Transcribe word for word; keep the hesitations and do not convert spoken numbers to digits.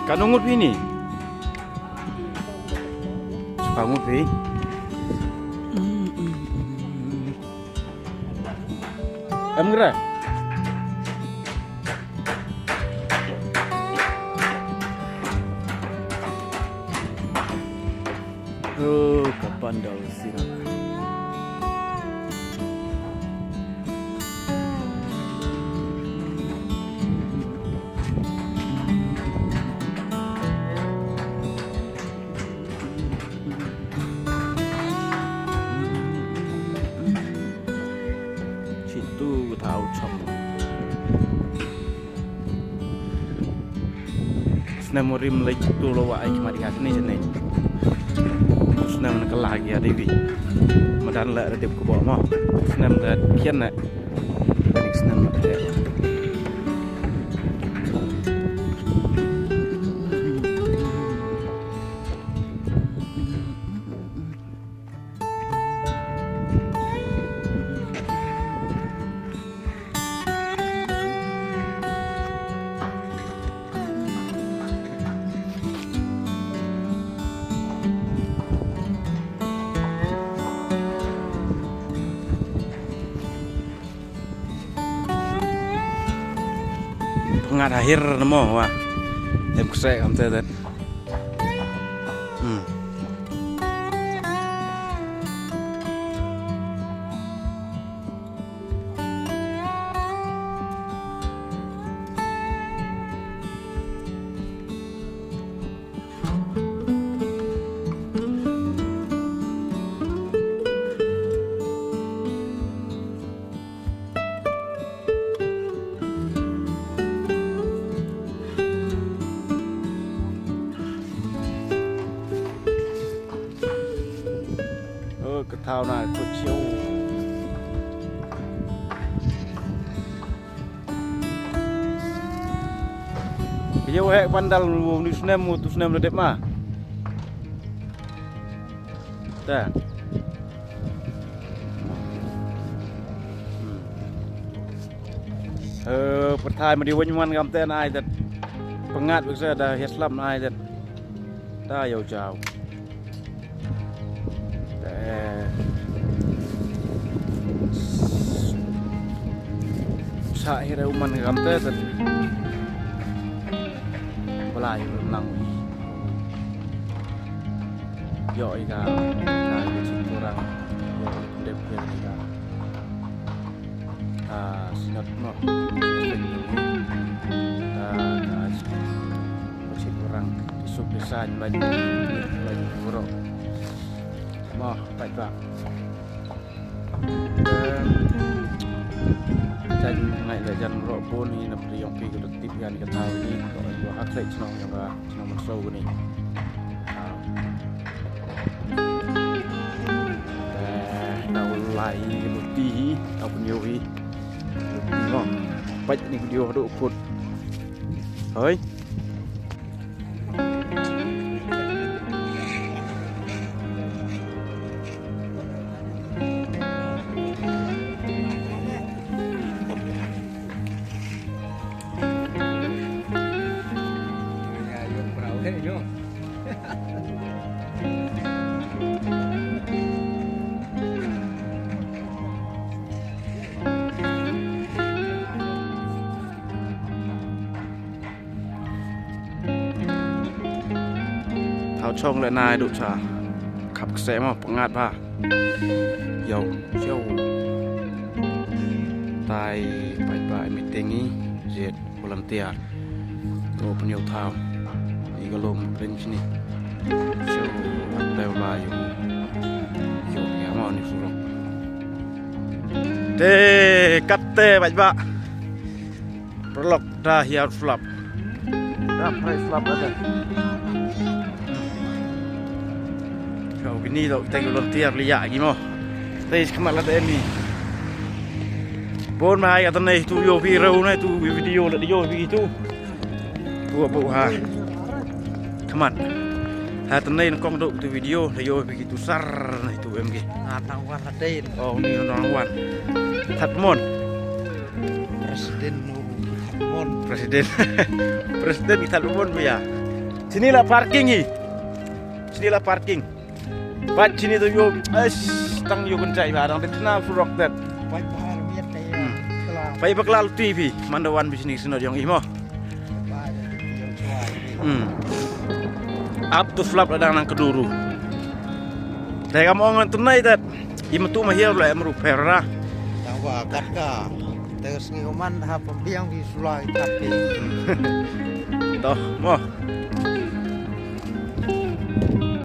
Katno ngut phi ni? Ka ngut phi? Em gra. Oh, ka pandal sira. Chitu thau chom. Snem u rim lei chitu lo wa ai khmat ïa kane jane. Snem na kala ïa dewi. Madan la redip ko bo mo. Snem da kian na. Snem na. Pyngat ha hir na mo wa. Em kseh kam te den. Hmm. Ơ, ka thaw na ka chiu. Ka ïa u heh pandal u ni snem u tu snem la dep ma. Ta. Ơ, pyrthai ma di weng wan kam te na ai dat. Pyngat bik sa da hiar slap na ai dat. Ta ïa u jaw. Te. Sa hi re u man kam te te. Bala ïa u nang. Ïoh ïa ka. Ka ïa u chin kurang. Ïoh ïa u dep ïa ka. Ah, sinot no. Ah, ah, sik orang isuk desain baju, baju buruk. Mo, paidbah. Jan ngai la jan buruk bun ni na pyrshang pi ka tip ïa ka thaw ni. Ko ha khlei chnong ïa ka. Shnong Mynsiew kane. Te, na u lai luti hi, na u pynïoh hi. Luti mo. Peit ni video haduh kut. Hoi. Thaw chong le nai du cha. Khap kse mo pyngat ba. Yo, yo. Tai pai ba meeting i jet volunteer. Ko pynïoh thaw. I ka lum ring sini. Yo, tai ba yo. Yo, ya mo ni surok. Te kat te bai ba. Prolog da hiar slap. Da prai slap ada. Kau gini dok kita volunteer liya gi mo. Tei khmat la da ni. Bon mai kata nei tu yo video nei tu video la yo video tu. Buat buat ha. Khmat. Ha tei nei kong dok tu video la yo video sar nei tu em gi. Nang wan la dei. Oh ni nang wan. That mon. Presiden nu Mon. Presiden. Presiden kita lu mon ya. Sini la parking hi. Sini la parking. Pat sini tu yo. Eish, tang yo kan chai ba dang de tna furok dat. Pai bakla luti phi. Manda wan business no yong imo. Hmm. Up to flap la dang nang keduru. Te kam ong tnai dat. Imo tu ma hiar la em ru perra. Tang ba kat ka. Te sngi uman ha pembiang bi sulai tapi. Toh mo.